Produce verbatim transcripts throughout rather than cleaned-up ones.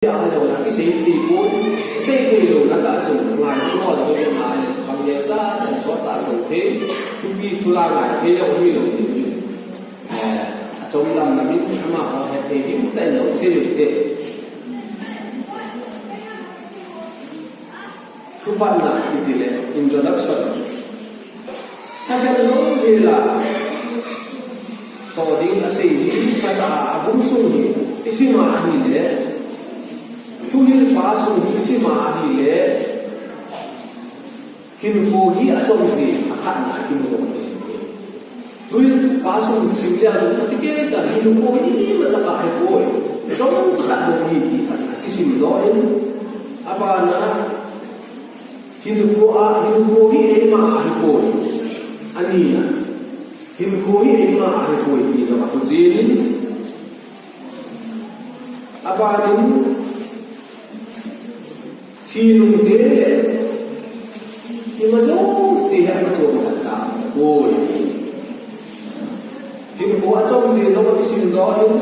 Ahilou na kisei thei pon, kisei thei lou na tah chun ngaito lou ding ahi, chapang neocha chan sot tah lou thei, thupi thula ngai thei lou hilou ding. Eh, achom lam lam in amaho hetthei ding tah in lou sei u hite. Thupatna kiti le introduction. Thakhat lou le la to ding asei hi, khat a abung sung hi isim a ahile, thuhilpa sung hi isim a ahile, hinkho hi achom ji a khatna kimu lou ding. Thuhilpa sung sim leu chun, kati kei chan, hinkho hi imacha ahipoi. Chomcha khat bou ahi ti khat kisim doh in. Abana, hinkho a, hinkho hi eima ahipoi. Ani na, hinkho hi eima ahipoi ti doh a kujin. Abanin, thi nung te le ima jouse hi ama chom khatcha ahipoi. Hinkho achom ji jong akisim doh in,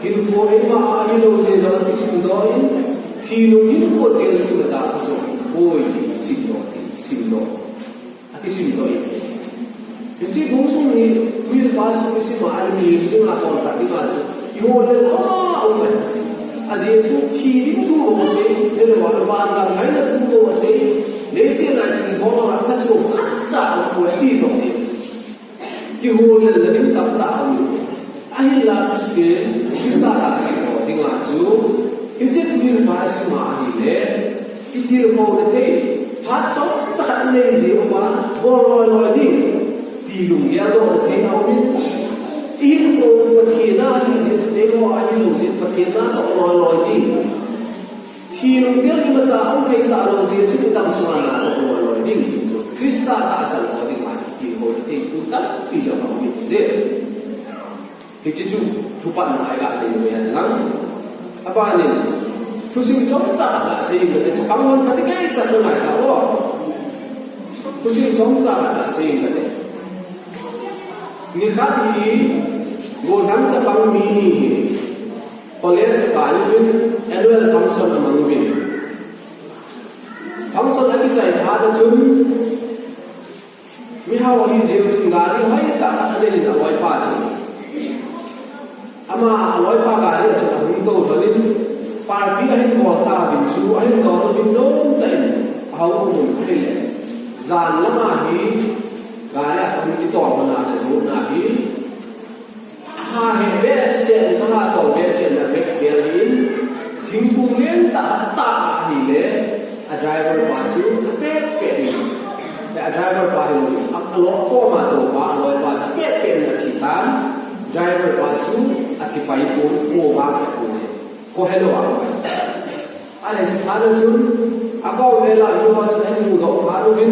hinkho eima ahilou ji jong akisim doh in, thi nung hinkho te le imacha ama chom ahipoi, sim doh, sim doh. Akisim doh in. Hiche bung sung hi, thuhilpa sung isim a ahile mihem dinga, tolkhat dinga chu kihollel a um e. Ajeh chu thi ding thu bou asei, ahilou le vangam ngaina thu bou asei, leiset a thilbol a khat chu khatcha ahipoi ti doh e. Kihollelna ding tamtah aum e. Ahinla Christian, Christa tahsan ho dinga chu, hiche thuhilpa isim a ahile, ithilphouna thei, phat chomcha khat inei ji uva, bol loi loi ding, ti lunggel dohna thei aum in, ihinkho Pathen a ahi jeh chun, eiho ahilou jeh Pathen natoh loi loi ding. Thi nung tel imacha ahung thei talou jeh chun, idam sunga natoh loi loi ding chu Christa tahsan ho dinga ithilphouna thei thu tampi jong aum in je. Hiche chu thupatna a iga nei u ahi lang. Abanin, thusim chomcha khat gasei inge, chapang hon kati kei chan nangai tao. Thusim chomcha khat gasei inge. Nikhat hi, gollhang chapang mi ni hi college akai uvin, annual function amang uvin. Function akichai phat a chun, mihao ahi jeh chun gari hoitah khat anei in aloipa chu. Ama aloipa gari a chun ahung tou lhon in, party ahin bol tauvin chu, ahin don uvin nomtah in ahung um un ahile, jan lama hi gari a chun itol lhon a, ajotna hi, aha he behseh in, aha tol behseh in, brake fail in, thingphung lentah atah ahile, a driver pa chu apet pet in, a driver pa hi, a, alo, akoma toupa, aloipa chu apet pet in athi tan, driver pa chu athi pai pon, kho vang apon, kho helou a. Ahile hiche phat a chun, akom vel a miho chun ahin mudoh phat uvin,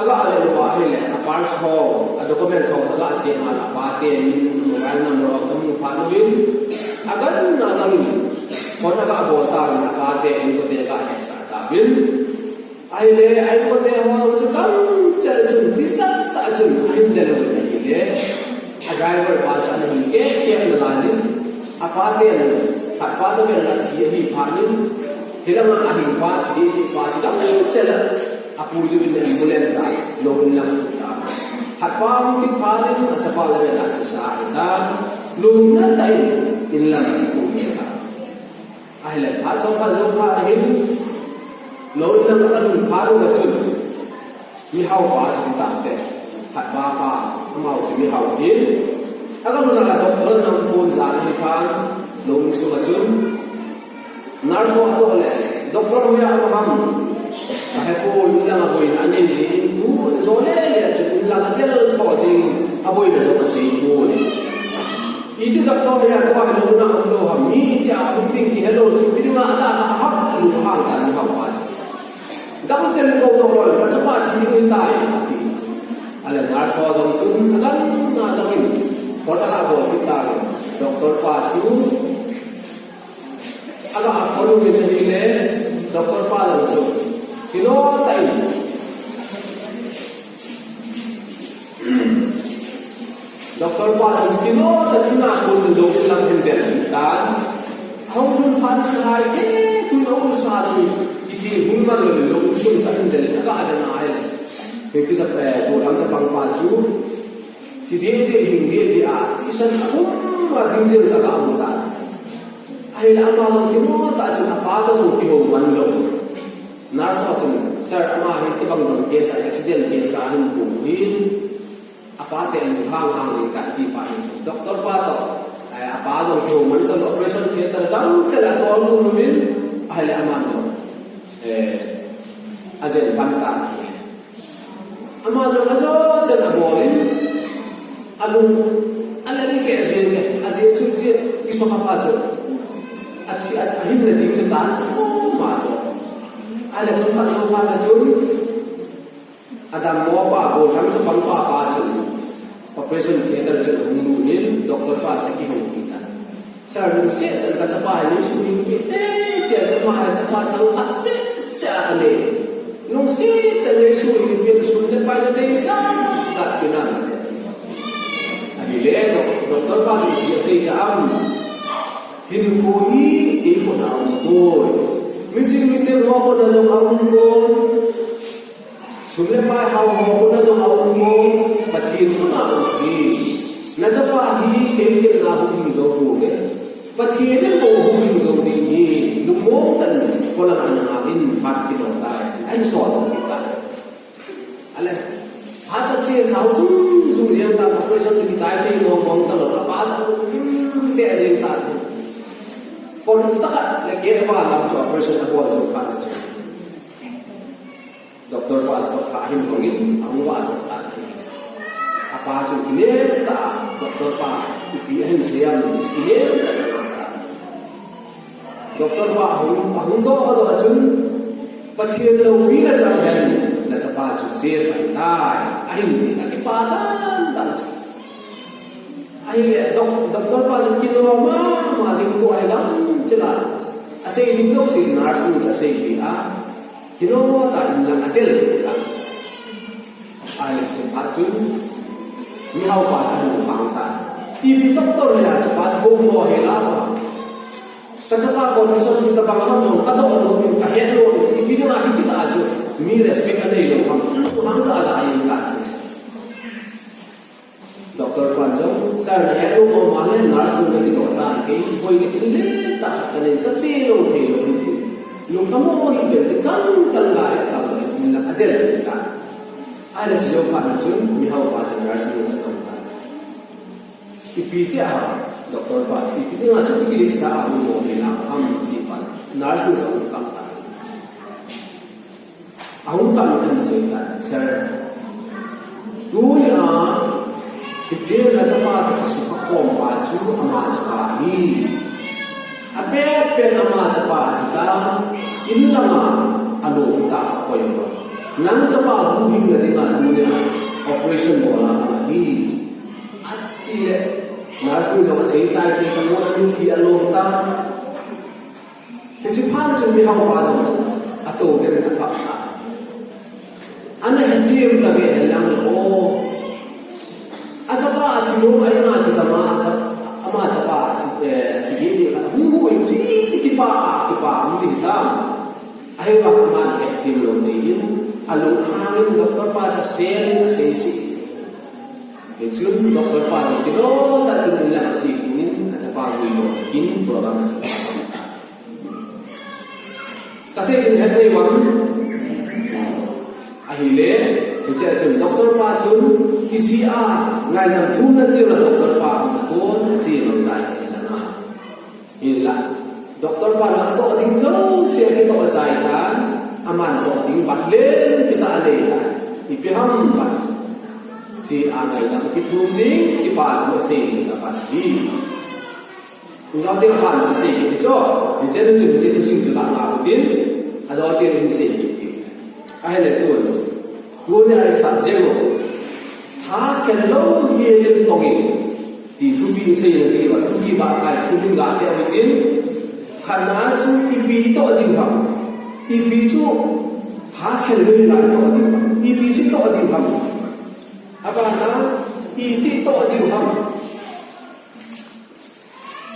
aga vet uva ahile, a purse ho, a documents ho chu aga check a, apa te min, mobile number ho chu amu phat uvin, agang na agang in, phone aga bol tauvin, apa te, a inkote aga hetsah tauvin. Ahile, a inkote ho chu kamchel chun, tijat tah chun ahin del uvin ahile, a driver pa chu ana hin kep kep nalai jin, apa ten, khatpa chu ven athi ahi phat in, hilanga ahingpa thi ding pa chu kamchel a, apuijui in ambulance a lou in lang alut tan. Khatpa hung kit phat in, achapa le ven athisa ahitan, lungna tah in inlang alut tan. Ahile, phat chomkhat jou phat ahin, lou in lang aga lhun phat uva chun, mihaopa chu ti tante, khatpa pa, amaho chu mihao ahin, aga lhun a doctor in ahung pon jan ahi tan, lou in sunga chun, nurse ho adoh le, doctor hoiya um ham, ahepoi, inlanga boina anei jin, tu jo lele a chun inlanga del tho jin, aboina jong asei poi. Iti doctor hoiya tua hi lou na um lou ham, mi iti a hung ding kihelou chu, ipi dinga adalhah ham, alunghang tan mihaopa chu. Dangchel kou doh loi, kachapa thi ding ahitai, ati. Ahile nurse ho jong chun, adang na dang in, phone aga bol kit tan, doctor pa chu, aga phone uvin ahile, doctor pa jong chu, kilou tah in, doctor pa jong kilou tah in, ina kon lou in lang ahin del tan. Ahung lhun phat in ahai thei Hung man lou lou, sum sa in del, aga ada na ai. Hing chi sa, eh, bu tham sa pang pa chu. Chi di di hing di di a, chi san a hung ma ding ding sa aga hung ta. Ai la ama lo ki mo ta chu apa ta chu ki ho man lo. Nurse ho chun, "Sir, ama hi ti bang dang case a, accident case a hin bu hin." Apa te an hang hang ni ka ti pa hin chu. Doctor pa to, eh, apa jong chu man to operation theater dang chela to lu lu min, ahile aman jong, eh, ajen ban ta ni. Aman jong ajo chen abol in, alung, alung se ajen ni, ajen chu chu, iso pa pa chu. Athi, a, ahin na ding chu chance ko ma to. Ahile chu pa chu pa chu. Adam mo pa, bu tham sa pang pa pa chu. Operation theater chu hung lu in, doctor pa sa ki hung ki ta. Sir, lungset tah in ka chapa hi neisuh hing peh tei tei, ama hi chapa chang khat seh seh a anei. Lungset tah in neisuh hing peh, sum le pai nadei jat jat pe nante. Ahile, doc-, doctor pa chu ipi asei tam. Hinkho hi kei khut a um poi. Miching mithem ho khut a jong a um poi. Sum le pai hao ho khut a jong a um poi, Pathen khut a um ahi. Na chapa hi kei khut a hung hing jou pouve. Pathen in bou hung hing jou ding ahi. Lungmong tah in, polang a na ngah in phat kidong tai. Ahin sot ding tai. Ahile, phat chap che sao jung jung jeng ta, operation kichai thei mong mong ta lou, apa chap hung se jeng ta. Pon ta khat le keh val lam chu operation abol jou phat chu. Doctor pa chu kha hin hong in, ahung vah doh tan. Apa chu kinem tah a, doctor pa, ipi ahin sei am, kinem tah a. Doctor pa ahung, ahung doh doh a chun, Pathen loupina chang hen, na chapa chu safe ahitai, ahin ti, akipah dan dan chu. Ahile, doc-, doctor pa chu kilom mama jing tua ahi lam chila. Asei ding jouse chu nurse nu chu asei peh a. Kilom tah in lang adel ta chu. Ahile, chu phat chun, mihao pa chu alung hang ta. Ipi doctor hi a, chapa chu hung mo hi la. Ka chapa condition hi tabang ham jong ka doh lou, ka het lou, ipi dinga hiti ta chu. Mi respect anei lou ham. Hang ja ja in ka. Doctor pan jong, "Sir, na het lou mama le, nurse nu na kidoh ta, kei boi ka in le ta, ka nei ka che lou thei lou hi," ti. Lung ka mo mo hi pen, ti kang kang la, he kang le, in la adel ta. Ahile chu jong pa na chun, mihao pa chun nurse nu sa tong ta. Ipi ti a, doctor pa, ipi ti nga chu ti ki sa a, mo ni na, am ti pa. Nurse nu sa um kang ta. Ahung kang in asei tai, "Sir, tunia, hiche na chapa toh sukha khom pa chu ama chapa ahi. Apet pet ama chapa athi ta, in langa alou ta, akoi uva. Nang chapa bu hing na dinga tunia operation bol a ahi." Ati le, nurse nu jong asei chai thei ta mo, amin thi alou ta. Hiche phat chun mihao pa jong chu ato den a kap ta. Ana hethem ta ve hen lang le o. Achapa athi nom a ina kisama, acha-, ama chapa athi, eh, athi gei ding khat hung hu in chu i kipa a, kipa hung ding tam. Ahivang aman hethem lou jeh in, alung hang in doctor pa chu asel in asei sih. Hichun doctor pa jong kidoh tah chun in lang ache kit in, achapa vui lou kit in, program a chu. Kasei chun het thei uvem. Ahile, hiche a chun doctor pa chun, kisih a, ngaidam thum na ti ula doctor pa, kon, ache lou tai, ahi. Hinla, doctor pa la toh ding jouse akitoh chai tan, aman toh ding bat len pi ta anei tan. Ipi ham bat. Che a ngaidam kithum ding, kipa chu asei ding chu apat hi. Ujao te apan chu asei ding chu. Hiche nu chu hiche thusim chu la nga u tin. Ajao te hin sei ding. Ahile tun. Tunia i sap jeng u. Tha khen lou hi lim tong in. Ti thupi sei na ti ba, thupi ba kai, thupi ga te oi tin. Khat na chu ipi toh diu ham. Ipi chu tha khen lou hi la toh diu ham. Ipi chu toh diu ham. Abana, iti toh diu ham.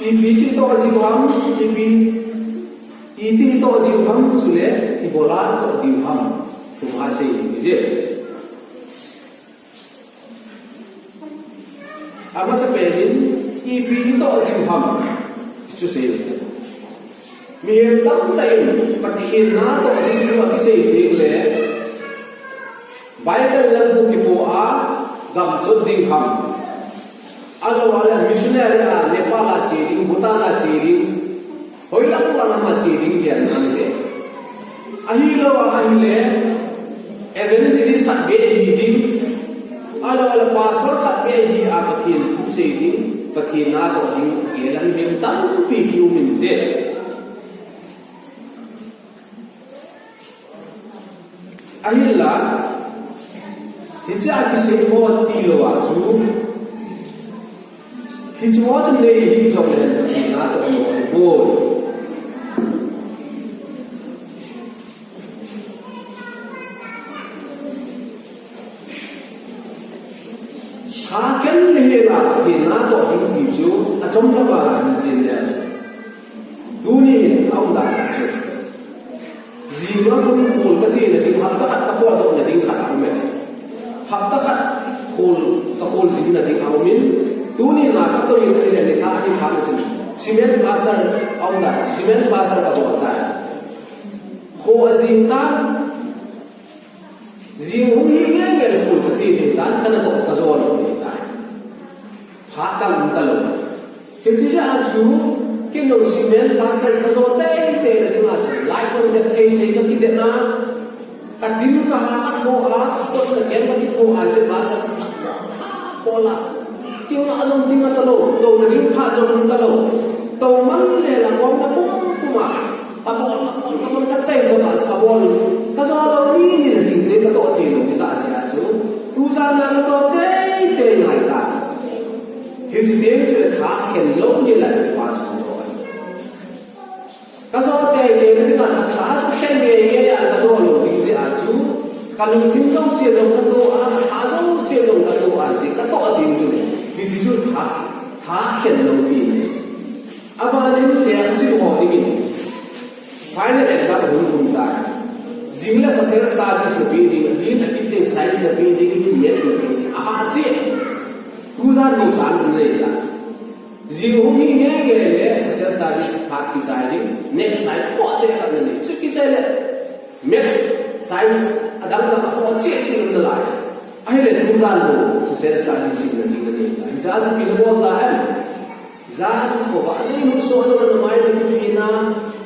Ipi chu toh diu ham, ipi, Iti itoh diu ham chule, ibola itoh diu ham. Thum a sei ding ahi. Amasapen in, ipi itoh diu ham. Chu sei ding. Mihem tamtah in, Pathen na toh ding thu akisei ding le, Bible lam bu kipo a, gam chot ding ham. Ahilou le missionary a, Nepal a che ding, Bhutan a che ding, hoilang lang a che ding gel nante. Ahilou ahile, evangelist khat beh hi ding. Ahilou le pastor khat beh hi a Pathen thu sei ding, Pathen na toh ding, gel a mihem tampi kium inte. Ahinla, hiche a kisei ho tilou a chu, hiche ho chu nei hih jongle, Pathen na toh ding ahipoi. Tha khen le hela, Pathen na toh ding ti chu, achom lou a hin chin le. Tuni hin, aum dan khat chu. Jing a hun khol kachena ding, hapta khat kapotdoh na ding khat aum e. Hapta khat khol, kakhol jing na ding aum in. Tuni na katoh in le ni khat hin khat na chin. Cement plaster aum dan, cement plaster kabol tai. Kho ajing tan. Jing hung hi nge nge le khol kache ni tan, kana toh kajou lou ni tan. Phat tam talou. Hiche jeh a chu, kei jong cement plaster kajou teitei na ding a chu, lai kong det thei thei kakidetna, katin kaha katho a, kakhut kakeng kakitho a, hiche plaster chu kabol a. Tingah jong tingah talou, touna ding phat jong talou. Tou man le la kong na pum pum a. Kabol, kabol, kabol, kachai kabol, kabol. Kajou lou ni ni jing te katoh thei lou kita jeh a chu. Tujan a katoh teitei ngai ta. Hiche teng chu tha khen lou ni la pa chu. Kajou teitei ni na tha chu khen nge nge a kajou lou ding jeh a chu. Kalungthim jouse jong katoh a, katha jouse jong katoh a, ti katoh ding chu. Hiche chu tha, tha khen lou ti. Abanin lekhasim ho dingin, final exam hung um tai. Jing le social studies nape ding, ahin akit teng science nape ding, ahin maths nape ding. Aha che. Tujan bou chance nei ta. Jing hung hi nge nge le social studies phat kichai ding. Next side ho che khat na nei. Chu kichai le. Maths, science, adang dang ho che che um nalai. Ahile tujan bou social studies simna ding nanei. Hiche a chu ipi nabol ta em. Jan khovah a neimu soh lou na mai na kipe na,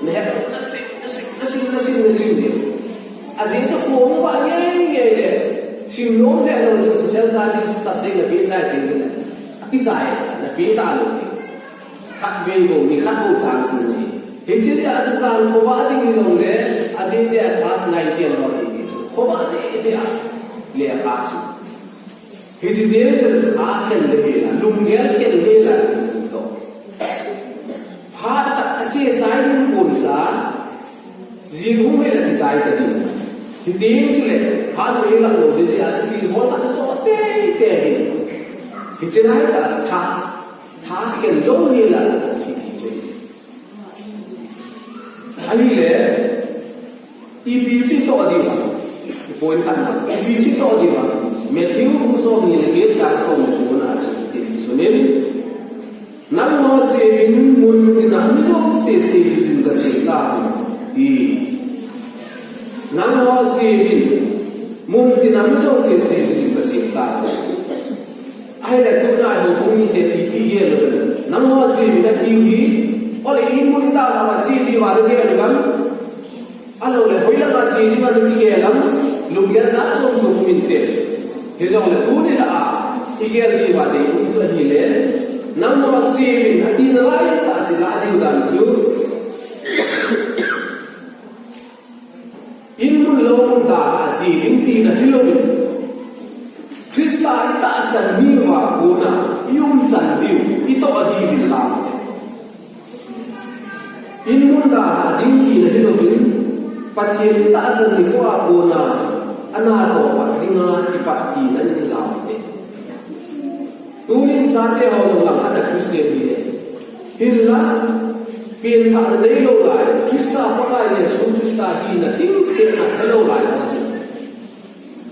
nahet lou nasim, nasim, nasim, nasim, nasim ding. Ajing chu khom vah ngei ngei le. Sim nom le lou chu social studies subject nape chai ding le. Akichai, nape talou ding. Khatvei bou, ni khat bou chance nei. Hiche jeh a chu jan khovah ding hijongle, adeh deh a class nine, ten ho ding hi chu. Khovah deh deh a, lekha sim. Hiche teng chu tha khen le hela, lunggel khen le hela, toh. Phat khat ache chai ding kon cha, jing hung hela kichai ta ding. Hiteng chule, phat vei lang lou ding jeh a chu thil bol khat chu jo teitei ding. Hiche lai tah a chu tha, tha khen lou ni la, kiti chu. Ahile, ipi chu itoh diu ham. Point khat na. Ipi chu itoh diu ham. Matthew bung som ni le get chang som le ko na chu ipi chu nin. Nangho cheuvin mun tina mi jouse seijui din kasem tahen. Ti. Nangho cheuvin mun tina mi jouse seijui din kasem tahen. Ahile tuna houbung mite ipi gel u ham. Nangho cheuvin atiu hi. Ole in mun ita la ma che diu va gel u ham. Ahilou le, hoilanga che dinga nakigel ham, lunggel jat chom chom um inte. Hijongle tuni a, igel diuva deium chu ahile, nangho cheuvin ati nalai tah chu la diu dan chu. In mun lou mun a che ding tina hilouvin. Christa itahsan nauva kona, i umchan diu, itoh diu vin la. In mun a ding tina hilouvin, Pathen tahsan nikho a kona, ana toh pat dinga kipat tina in la uve. Tunin chate ho jong langkhat a Christian hile. Hinla, Penthahna neilou lai, Christa Pakai Jesu Christa hina lhingsetna helou lai ho chu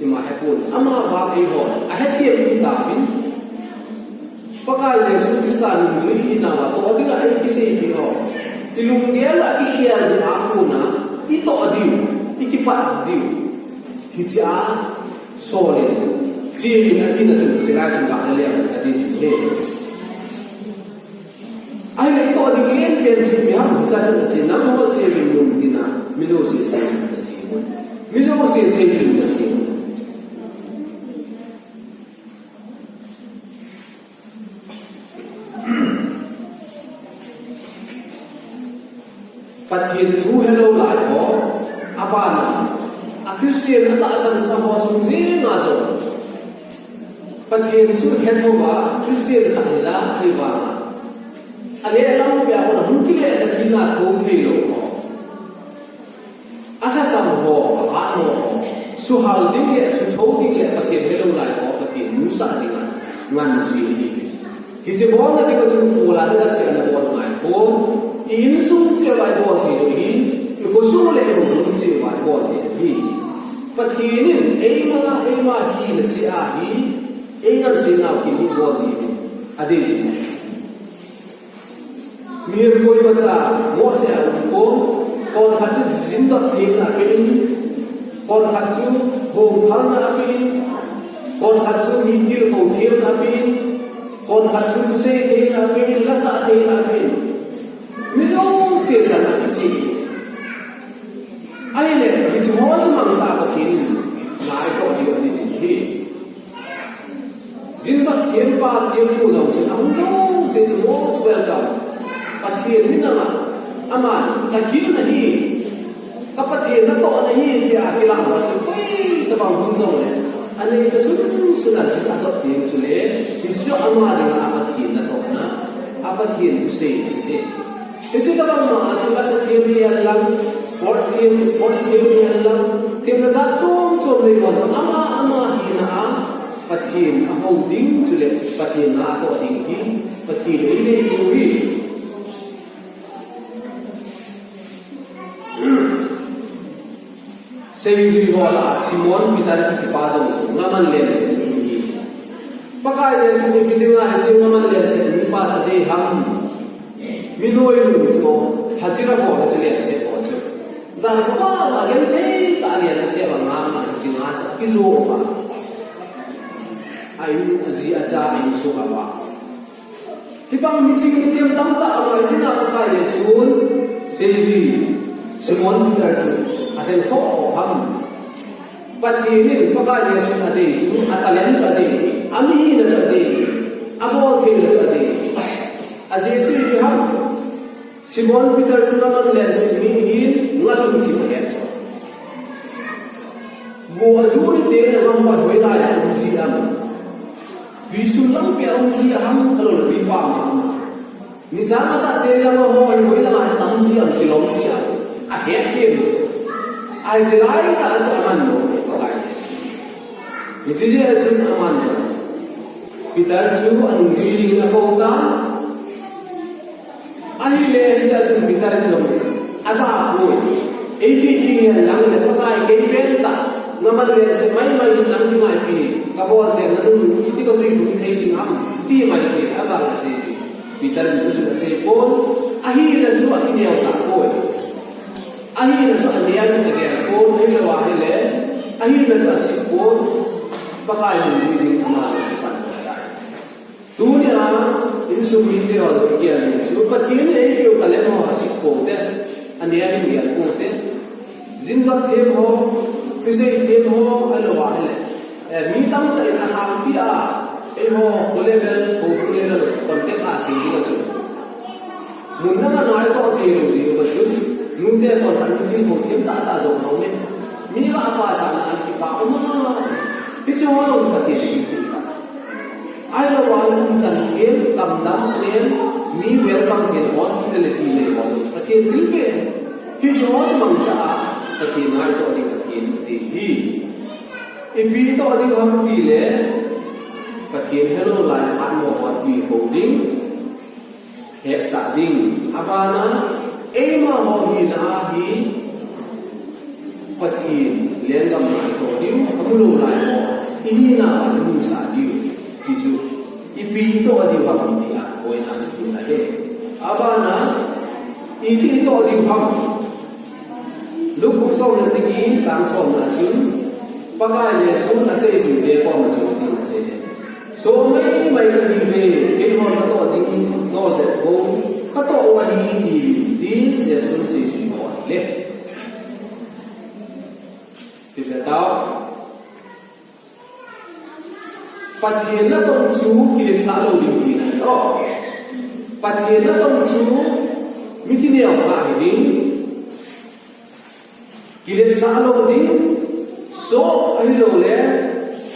ima hepon, ama vang eihon ahethem tauvin. Pakai Jesu Christa nungjui inauva toh dinga eikiseipi ho, ilunggel a ikhel ding a kona itoh diu, ikipat diu, hichea Saul in, chevin atina chun, hiche lai chun gah le leng ati jin ahi. Ahile itoh ding lenlen chu ipi ham, hichea chun asei, nangho chevin lungtina, mi jouse seijui nasei un. Mi jouse seijui nasei un. Pathen thu helou lai ho, abana, a Christian atahsan sa ho sung jenga jong, Pathen chu hethouva Christian khat hija ahivanga, alehlam pia hon ahung kile le kina thou theilou ho, alhasam ho, ahat ho, suhal ding le suthou ding le Pathen helou lai ho Pathen nusah dinga ngansi ahi. Hiche bolna dinga chun Paul a dinga seiya ana bol ngai pon, i insung cheh uva ibol thei diu ahi, i khosung le i houbung cheh uva ibol thei diu ahi. Pathen in eima, eima hina cheh a hi, eingansei nau kin hi bol ding ahi, adei jin ahi. Mihem koimacha mohseh a um pon, konkhat chu jindot themna apen, konkhat chu hongphalna apen, konkhat chu mi tilkhou themna apen, konkhat chu thusei theina apen, lasah theina apen. Mi jouse chan a kicheh. Ahile hiche ho chu mangcha a Pathen in ngaito diu ahi. Jindot thempa thempu jong chun ahung jouse chu most welcome. Pathen min anga, aman kagilna ahi, ka Pathen natohna ahi tia kilah uva chu koitobang hung jongle, aneicha sunsun a jin adot ding chule, hichu ama dinga a Pathen natohna, a Pathen thusei ahi. Hiche tobang ma a chu lasa them hihen lang, sport them, sports them hihen lang, themna jat chom chom nei ho jong ama ama hina a Pathen ahou ding chule Pathen na atoh ding hi Pathen in eidei u ahi. Seijui ho lah a Simon Peter kitipa jong chu ngaman lenset mi ahi. Pakai Jesun ipi dinga hiche ngaman lenset mipa chu adei ham? Mi noinu chu, hajira bol a chu lenset ho chu. Jan khovah a genthei tah a len asep a nga, hiche nga chu akijo uva, a in, aji acha, a insung uva. Hibang miching mithem tamtah angai dinga Pakai Jesun seijui Simon Peter chu alhen kho kho ham? Pathen in Pakai Jesun adei chu, a talent chu adei, amihina chu adei, abol theina chu adei. Ajeh chu ipi ham? Simon Peter chu ngaman lenset mi ahin, nga lungthim ahet chu. Go aju ni teng le nga ho hoilai a um ji ham? Tuisun lampi a um ji ham, ahilou le tuipa ma um? Nichang asah teng le nga ho hoilai a tam ji ham, kilom ji ham? Ahet them chu. Ahi, hiche laitah chu aman nom e Pakai. Hiche jeh a chun aman jong Peter chu anungjui dingin akou tan. Ahile hichea chun Peter in jong adapoi. Eiti ding hihen lang le Pakai, kei pentah ngaman lenset maimai in nang dinga ipi kabol theina nunung iti kajui lhung thei ding ham, ti mai thei agal asei. Peter in chu asei pon, ahina chu akineosah poi. Ahina chu aneo in agel pon, ahilou ahile, ahina chu asip pon, Pakai nungjui ding ama pan tai. Tunia insung mite ho igel ding chu, Pathen in eipeu talent ho asip pou te, aneo in gel pou te. Jindot them ho, thusei them ho, ahilou ahile, eh, mi tamtah in alhangpi a, eiho, kho level, kho level, contact a sei ding a chu. Mun dang a naitoh theilou jeh uva chun, nute konkhat mi tilkhou them tahtah jong aume. Mi kah a pachatna a kipah um a. Hiche ho jong Pathen in eipeh. Ahilou a umchan them, kamdam them, mi welcome them, hospitality nei ho jong Pathen thilpeh. Hiche ho chu mangcha a Pathen ngaito ding Pathen ati hi. Ipi toh ding ham tile, Pathen helou lai a hatmo ho tilkhou ding, hetsah ding. Abana, Eima ho hina hi Pathen lenggam a itoh diu, amu lou lai ho i hina a imusah diu, ti chu ipi itoh diu ham ti a, koina chu tina he. Abana, iti itoh diu ham. Luke bung som le sagi, chang som na chun, Pakai Jesu aseijui te koma chun hitin asei e. Soh mai mai kahiuve, keihon katoh ding noldet bou katoh u ahi, tin Jesun aseijui ho ahile. Seijuiya tao. Pathen natong chu kiletsah lou ding tina ahi. Pathen natong chu mi kineosah hiding. Kiletsah lou ding, soh ahilouleh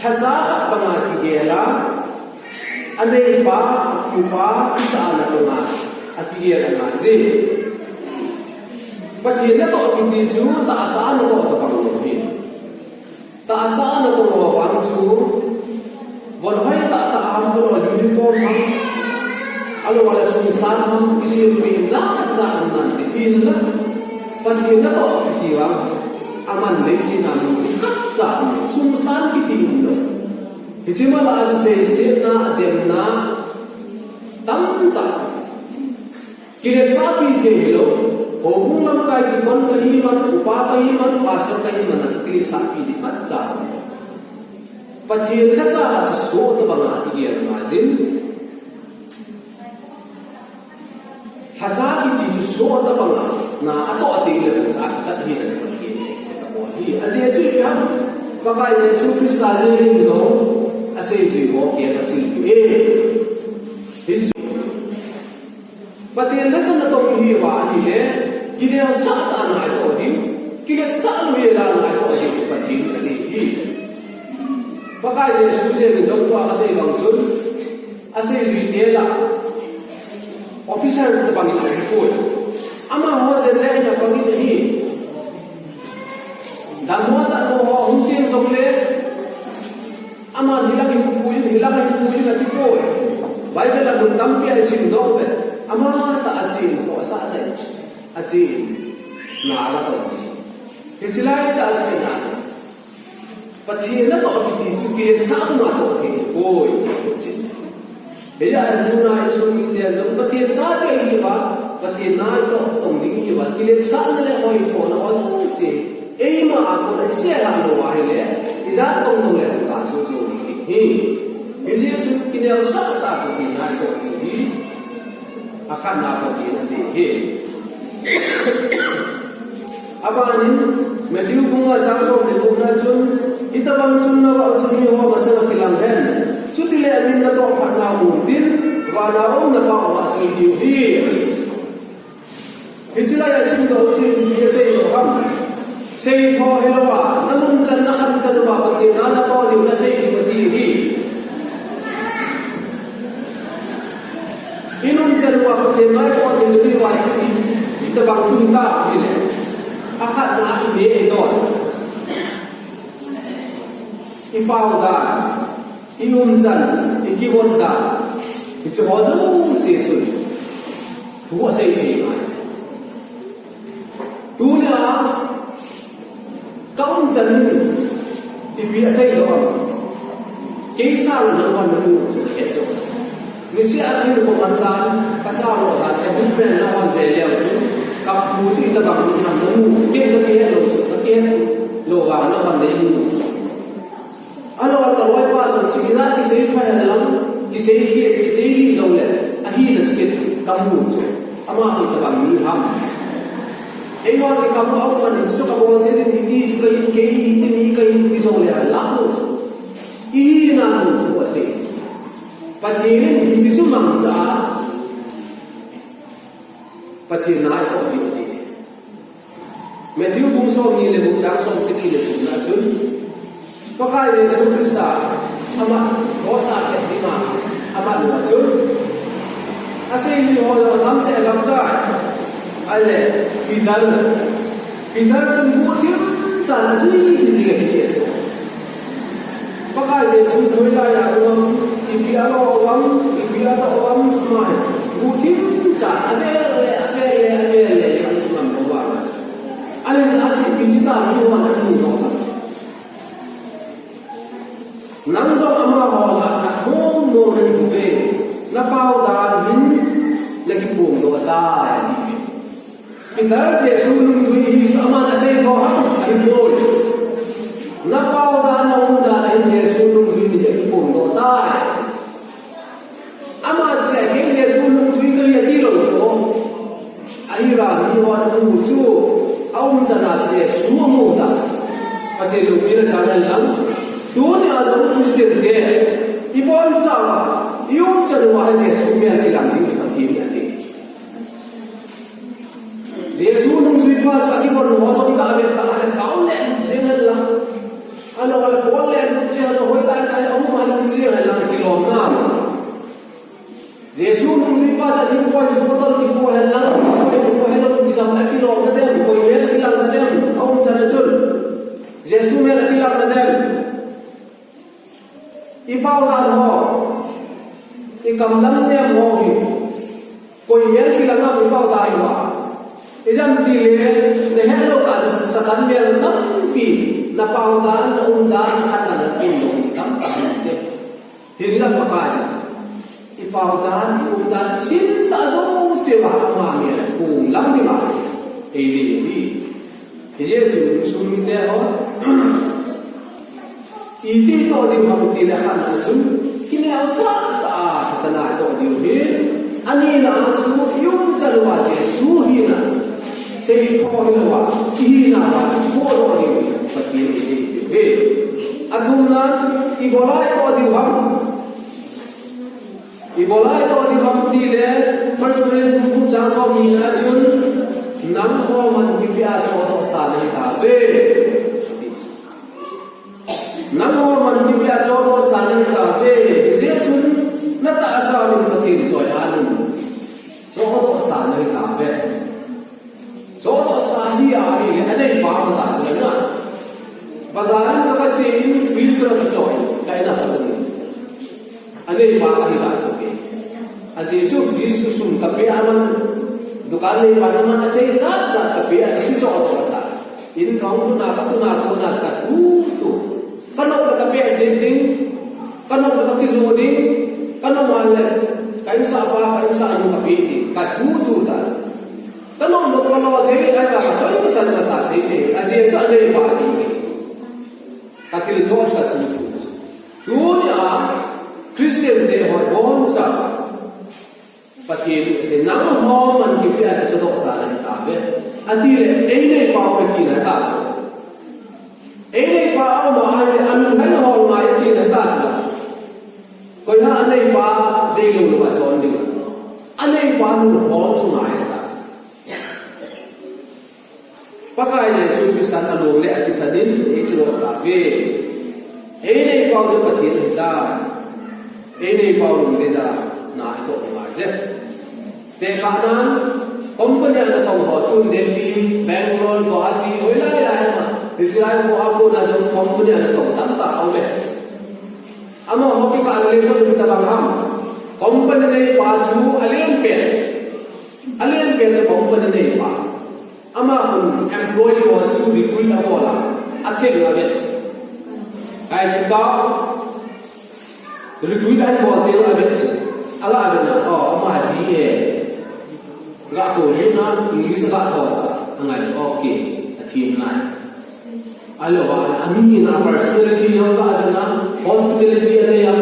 lhacha khat banga kigel a, aneipa, aphupa, kisah a natong a, akigel angai jeh. Pathen natoh kiti chu tahsa a natoh tabang lou ahi. Tahsa a natong ho vang chu, von hoi tahtah ham, ahilou le uniform ham, ahilou le sumsan ham, kisem pen jat jat um nante, hinla Pathen natoh kiti vang, aman leiset a mun khatcha um, sumsan kiti umlou. Hiche ma lah a chu seisetna, ademna tamtah. Kiletsahpi thei hilou, houbung lamkai kikon kahi man, upa kahi man, pastor kahi man, kiletsahpi ding khatcha. Pathen lhacha chu soh tabang a kigel angai jin. Lhacha kiti chu soh tabang a, na atoh teng le bou cha kichat hina chu Pathen thei se tabang ahi. Ajeh chu ipi ham, Pakai Jesu Christa jeng in jong aseijui ho kei asil e. Hichu Pathen lhacha natong ihiuva ahile, kineosah tah a na itoh diu, kiletsah lou hel a na itoh diu, Pathen ahi. Pakai Jesu jeng in jong tua asei bang chun, aseijui te lah, officer tabang in ahipoi. Amaho jeng le in abang in ahi. Dammo chatmo ho ahung teng jongle, aman hilang hi pui in, hilang hi pui in atipoi. Bible a mun tampi a isim doh uve. Amatah a achen, khohsah tah in achen, na agatong ji. Hiche lai tah a achen na, Pathen natoh kiti chu kiletsah a atoh thei poi, ti chu. Hijeh a tuna insung mite jong Pathen chate ihiuva, Pathen na itoh tong ding ihiuva, kiletsahna le hoithona ho jouse eima a kona isel a lou ahile, ijat tong jongle hung kasoh jou ding ahi. Hijeh chun kineosah tah a Pathen na itoh ding hi akhatna Pathen in ahi. Abanin, Matthew bung nga chang som le gup na chun, hitobang chun navah u chu miho masanga kilang hen. Chutile amin natoh phatna u mun tin, vana um na Pa uva achoi diu ahi. Hiche lai a simdoh u chu ipi asei u ham. Seitho hilouva, nanungchan nakhanchan uva Pathen na natoh diu nasei diu ahi. Inungchan uva Pathen na itoh diu nati uva chu i, itobang chu hita ahile. Akhatna ineh idon, ipao dan, iumchan, ikivon dan, hiche ho jouse chun thu asei thei ngai. Tunia kaumchan in ipi asei lou ham. Kei sanga nangman namu chu kahet jou. Niseh a kahin kouman dan, kacha lou dan, kabu pen nahon ve leu chu, kapu chu itobang mi ham namu chu, ken kakihet lou chu, kakihet lou vang nahon neimu chu. Ahilou le kaloipa jong chu ijat kisei pha hen lang, kisei hi, kisei hi jongle, ahina chu ken kamu chu, ama hi itobang mi ham. Eiho kikam a um man in chu kabol thei in, hiti chu kahin, kei hiti mi kahin ti jongle alah lou chu. Ihina mun thu asei. Pathen in hiche chu mangcha a, Pathen na itoh diu ahi. Matthew bung somni le gup chang somsagi le thum na chun, Pakai Jesu Christa amat cross a khet dinga amat uva chun, aseijui ho jong asam seh agamkai. Ahile Peter, Peter chun guhthim chan ajui jing ahi ti chu. Pakai Jesu hoilai a um am, ipi alo u am, ipi atoh u am, ama hi guhthim chan avel le, avel le, avel le. Nang jong amaho lah a khat mong mong nahi bouve. Napao dan hin nakiphongdoh tai, ati. Peter Jesu nungjui hi chu aman asei tho ham, ahipoi. Napao dan, naumdan a hin Jesu nungjui hi aphongdoh tai. Ama chu kei Jesu nungjui kahi ati lou chu. Ahivangin mihon amu chu, aumchan a Jesu amu tai. Pathen loupina chang hen lang. Tunia jong Christian te, ibonchauva, iumchan uva Jesu mel kilang ding Pathen in ati. Jesu nungjuipa chu akivon ho jong gave tah le, kau le jing hen lang. Ano, kal pol le jing hen, hoilai lai aum a jing hen lang, kilom na. Jesu nungjuipa chu aning poi chu bottle kipo hen lang, poi kipo hen lang, kijam a kilom na dem, koi mel kilang na dem, aumchan a chun. Jesu mel kilang na dem. Ipao dan ho, ikam dang nem ho hi, koi mel kilang ham ipao dan ho a. Ijemtia le, nahet lou tah chu Satan mel tampi, napao dan, naumdan, khat na naumdan, tampi te. Hinla Pakai, ipao dan, iumdan, isinsah jouse uva ama mel hung lang ding ahi. Eidei hi. Hijeh chun insung mite ho, iti toh diu ham tile, khatna chun kineosah tah a, khatna toh diu hi. Anina chu iumchan uva Jesu hina seitho hilouva, ihina uva ipohdoh diu hi Pathen in eidei diu hi. Athumna, ibolai toh diu ham. Ibolai toh diu ham tile, First Corinthians bung gup chang somni na chun, nangho man kipeh a chohdohsa nahi tauve. Nangho man kipeh a chohdohsa nahi tauve. Hijeh chun natahsa uvin Pathen choi-at un. Chohdohsa nahi tauve. Chohdohsa hi ahile, aneipa mata chu na. Bazar in ka, kache in fridge kana choi, ka in a patani. Aneipa kahi ta chu ke. Ajeh chu fridge chu sum kapeh a man, dukan neipan aman asei jat jat kapeh a, kichohdoh ta. In kahung tuna, katuna, tuna, kathu thu. Kanop le kapeh sih ding, kanop le kakijoh ding, kanop a le ka insahpa, ka insahnu kapeh ding, kathu thu ta. Kanop le kalo thei, ahi a, kachoi kachan kacha sei thei, ajeh chu aneipa ding. Kathil joh chu kathu thu. Tunia Christian te ho ibonchauva Pathen in asei, nangho man kipeh a chohdohsa nahi tauve. Atile, eineipa u tina ta chu. Eineipa aum a ahile, alunghel ho ngai tina ta chu. Koiham aneipa deilou louva chon ding. Aneipa lunghel chu ngai ta chu. Pakai Jesu Christan alung le athisan in eichoh tauve. Eineipa u chu Pathen ahitai. Eineipa u lungdei a na itoh ngai je. Tekahnan, company a natong ho tun Delhi, Bangalore, Guwahati, hoilai lai ma. Hiche lai ho a kona jong company a natong tamtah aume. Amaho kikah a relation um tabang ham. Company neipa chu alen pen. Alen pen chu company neipa. Ama hun employee ho chu recruit abol a, atheng avet chu. Kai chu ka recruit abol teng avet chu. Aga avet na, oh, ama B A. Ga ko yun na, English ga thosa. Angai chu, okay, athim nai. Ahilou a, ami hina personality jong ga avet na, hospitality anei a,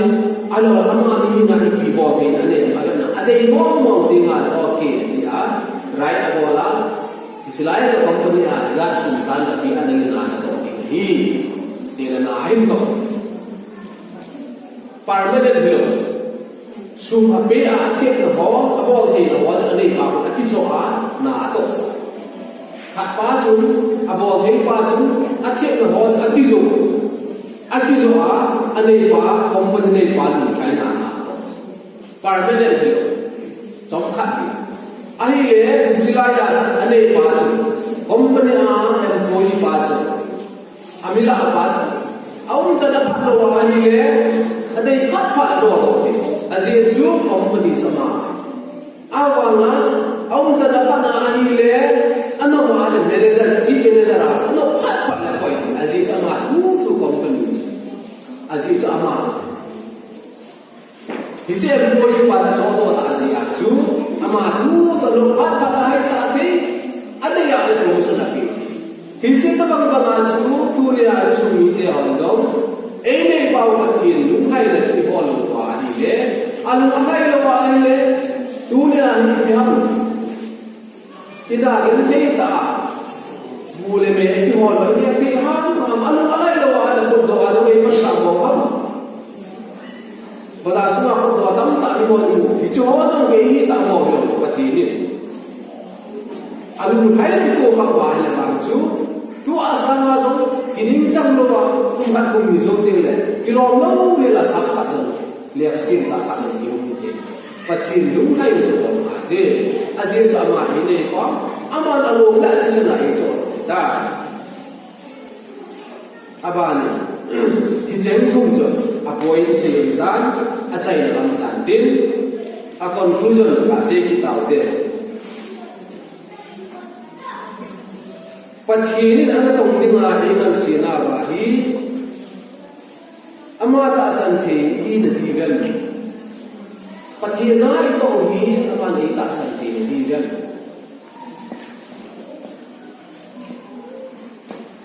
ahilou a, ama ami hina ipi bol thei anei a, avet na, adei mong mong ding a, okay, tia, right abol a, hiche lai a company a, jat sum san a pi anei na na to ding ahi, tina na ahin to. Permanent hilou chu. Sum apeh a, athepna ho, abol theina ho chu aneipa khut a akichoh a, na atohsa. Khatpa chun, abol theipa chun, athepna ho chu akijoh. Akijoh a, aneipa, company neipa lunglhaina na atohsa. Permanent hilou. Chomkhat hi. Ahile, hiche lai a, aneipa chu, company a employee pa chu, amilah a pa chu, aumchan a phat lou ahile, adei phat phat a doh lou te. Ajeh chu company chu ama. Avanga, aumchan a phat na ahile, anop a le manager, chief manager a, anop phat Hiche employee pa chu achohdoh tah jeh a chu, ama chu tolom phat phat a haisah thei, adei a le promotion ape. Hiche tobang bang a chu, tunia insung mite hon jong, eineipa u Pathen lunglhaina chu ihol lou uva ahile, alung alhai lou uva ahile, tunia hi ipi ham. Ida genthei tah a, bu le me ihol uva, ine thei ham ham, alung alhai lou uva ahile, khutdoh a jong eimansah bou ham. Bazar sunga khutdoh tamtah ni mo ni mo. Hiche ho jong kei hisah mo hi jong chu Pathen in alunglhai toh kha uva ahile vang chu, tua sanga jong kiningchang louva, kum khat kum ni jou teng le, kilom lou le la sang khat jong, le Pathen tah khat jong kium hinte. Pathen lunglhai chu bol ngai je. Ajeh chu ama hi nei khom, aman alom le athisan a eichoh ta. Abanin, hicheng thum chu, a point sei dan, achaina lam dan tin, a conclusion kasei kit taute. Pathen in ana tong dinga eingansena uva hi, ama tahsan thei ina diu vem? Pathen a itoh u hi, aman eitahsan thei ina diu vem?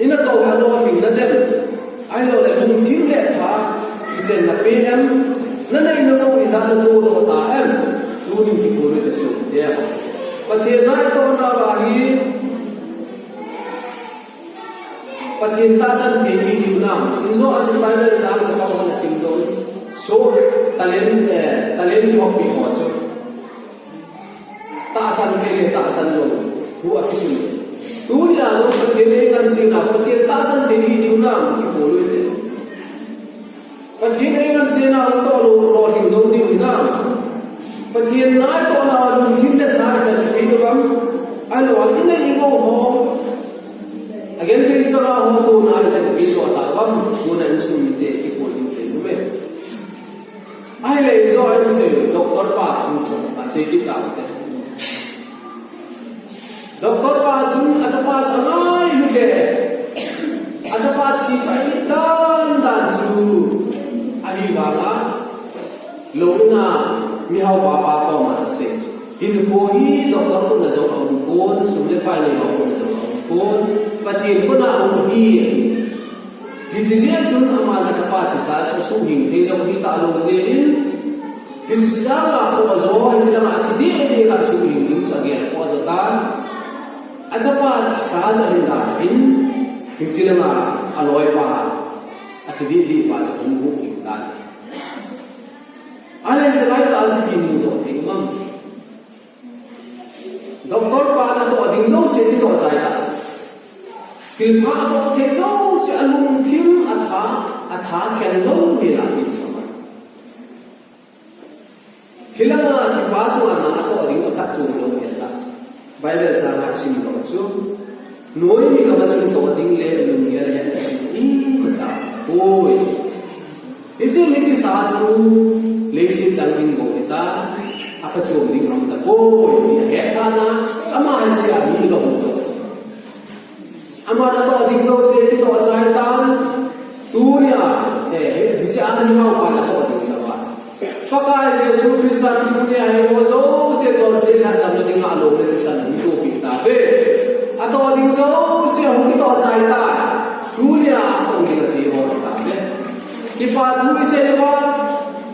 Ina toh u hi alolhing nadem, ahilouleh lungthim le tha, ichenna pe em, nanei nalou ijat natoh doh ta em, tunin kipui u hite sopi te. Pathen a itohna uva hi, Pathen tahsan thei ihiu nam, injo a chu Bible chang chapang hon asimdoh. So, talent, eh, talent kihoupi ho chu. Tahsan thei le tahsan lou, thu akisun. Tunia jong Pathen eingansena, Pathen tahsan thei ihiu nam, kipui u hite. Pathen eingansena u toh lou, lolhing jou diu hinam? Pathen a itohna uva lungthim le tha ichan peh diu ham? Ahilou le inei ingou ho, agenthei chang a ho tohna ichan peh diu tah ham? Tuna insung mite kipui u hite ume. Ahile ijo a insei, doctor pa thu chu asei kit taute. Doctor pa chun achapa chu angailu e. Achapa thi chu ahi dan dan chu. Ahivanga, lou in a mihao pa pa toh ma chu asei chu, hinkho hi doctor khut a jong aum pon, sum le pai neiho khut a jong aum pon, Pathen khut a aum ahi, ati chu. Hiche jeh chun aman achapa thisa chu asuhhing thei lou ahi talou jeh in, hiche sanga khoh jo, hiche langa athi deh deh kha asuhhing ding chu agel khoh jo tan. Achapa thisa chu ahin dan in, hiche langa aloipa, athi deh deh pa chu ahung hing tan. Ahile hiche lai tah a chu ipi mudoh thei um am? Doctor pan atoh ding jouse kitoh chai ta. Thilpha atoh thei jouse alungthim atha, atha khen lou hel a tin soma. Hilanga thilpha chunga nang atoh ding aphatchom lou hel ta. Bible chang a isim lou chu, noimi gam a chun toh ding le lunggel ahet ahi, imacha poi. Hiche mi thisa chu leiset chang ding bou hita, aphatchom ding aum tapoi, ti ahet tan a, ama hiche a mi gahung lou chu. Aman atoh ding jouse kitoh chai tan, tunia, eh, hiche a mihao pan atoh ding chauva, Pakai Jesu Christan tunia hiho jouse chonset lhatdamna dinga alom le thisan ahintopi tauve. Atoh ding jouse ahung kitoh chai tai. Tunia atong ding ache ho tauve. Kipa thu isei uva,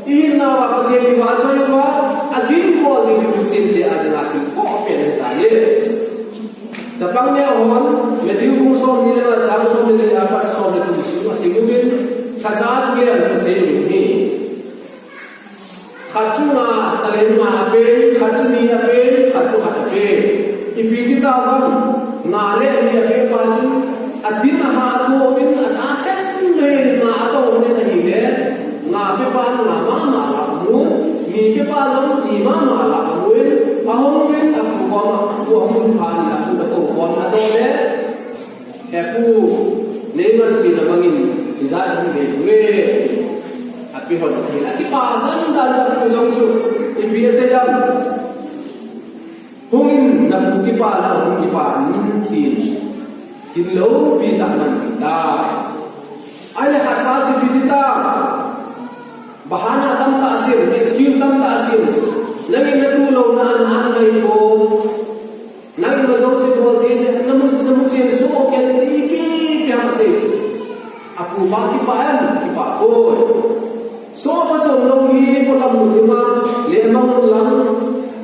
ihinna uva Pathen in vahchoi uva, agin bol ding Christian te adinga thil poh pen ahitai. Chapang neo hon, Matthew bung somni le nga chang somni le nga apat somni le thum sung asim uvin, lhacha thu le ang chu asei uvin ahi. Khat chu nga, talent nga apen, khat chu ni apen, khat chu khat apen. Ipi ti tauvam, nga le ni apen pa chu, adin a ha athomin, atha khen le nga atong in ahile, nga pepan nga mama lah a amun, ni pepa jong ni mama lah a amun, ahung uvin apu koma, apu ahung phan in apu ato koma ato le, He pu, nei ngansena bangin, ijat hung ve hung e. Ape hon ahi, akipa dan dan chu apu jong chu, ipi asei ham? Hungin napu kipana hung kipan tin, tin loupi tah man tai. Ahile khat pa chu ipi ti tam? Bahana tamtah asem, excuse tamtah asem chu. Nangin natu louna a na-an ngai poi. Nangin ima jouse bol thei, namu, namu chen suh kei, ipi ipi ham asei chu. Apu pa kipah em, kipah poi. Soh phachom lou hi polam muthim a, lengmang un lang,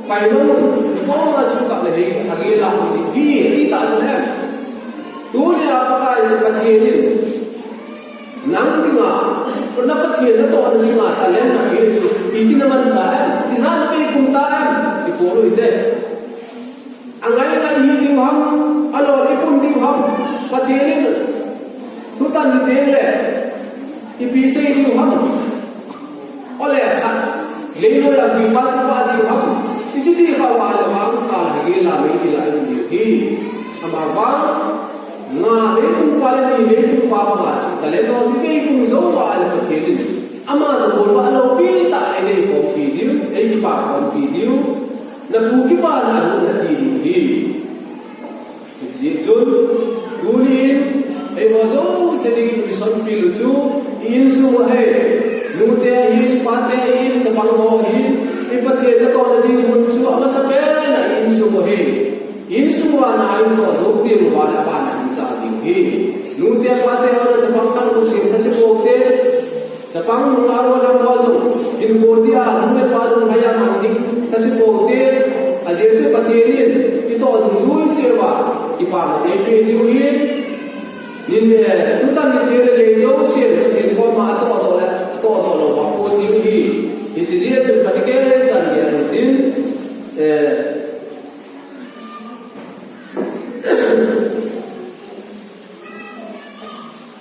paimang un, koma chu kap le hi, agel a um ding hi, ati ta chu em. Tunia Pakai Pathen in, nang dinga, na Pathen natohna dinga talent napeh chu, ipi ti namanchah em, tijat napeh pum ta em, ti pon u hite. Angai ngai hi diu ham, alol i pun diu ham, Pathen in thutan ni teng le, ipi sei diu ham. Ole khat, leiloi a vui pa chu pa diu ham. Hiche ti kha uva le vang kal hagel a mei dila i um diu hi. Amavang, nga veipum pa le ni veipum pa pa chu talent ho hi veipum jou uva le Pathen in ama toh bol uva loupi tah a einei khompi diu, eikipa khompi diu. Napu kipana a hung nati diu hi. Hijeh chun, tunin, eiho jouse dingin mission field u chu, i insung u ahi, nute ahin, pate ahin, chapang ho ahin, i Pathen natohna ding mun chu, amasapen a i insung u ahi. Insung uva na in toh jou teng uva le aban a hin cha ding hi. Nute pate ho le chapang khat u sing thase pou te, chapang nunga ro lam ho jong, hinkho tia, nu le pa lunghei a mang ding, thase pou te, ajeh chu Pathen in, itoh dungjui cheh uva, kipana eipeh diu ahi, nin, eh, thutan ni teng le lei jousen, Pathen koma atoh doh le, atoh doh lou uva pon diu ahi, hiche jeh chun Pathen kichan gei a tin, eh,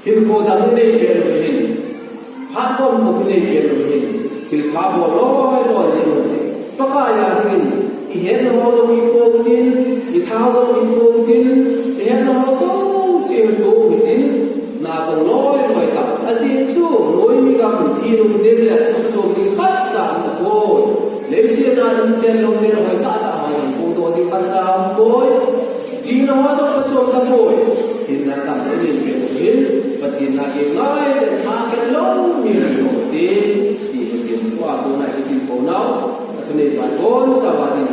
Hinkho dang inei peh lou hin. Phat khom khom inei peh lou hin. Thilpha bol loi loi jing u hite. Pakai a dingin, i hetna ho jong i pou tin, i tha jong i pou tin, i hetna ho jouse i pou tin, natong loi loi ta. Ajeh chu, noimi gam thi nung ding le, chom ding khatcha um tapoi. Leiset a um chen jong chen hoi tah tah ho jong, pou doh ding khatcha um poi. Chihna ho jong phachom tapoi. Hinna tam inei peh u hin, Pathen na kei ngai le tha khen lou mi hi lou te, ti Pathen thu a kona i tin pou nau, athunei ban boncha uva din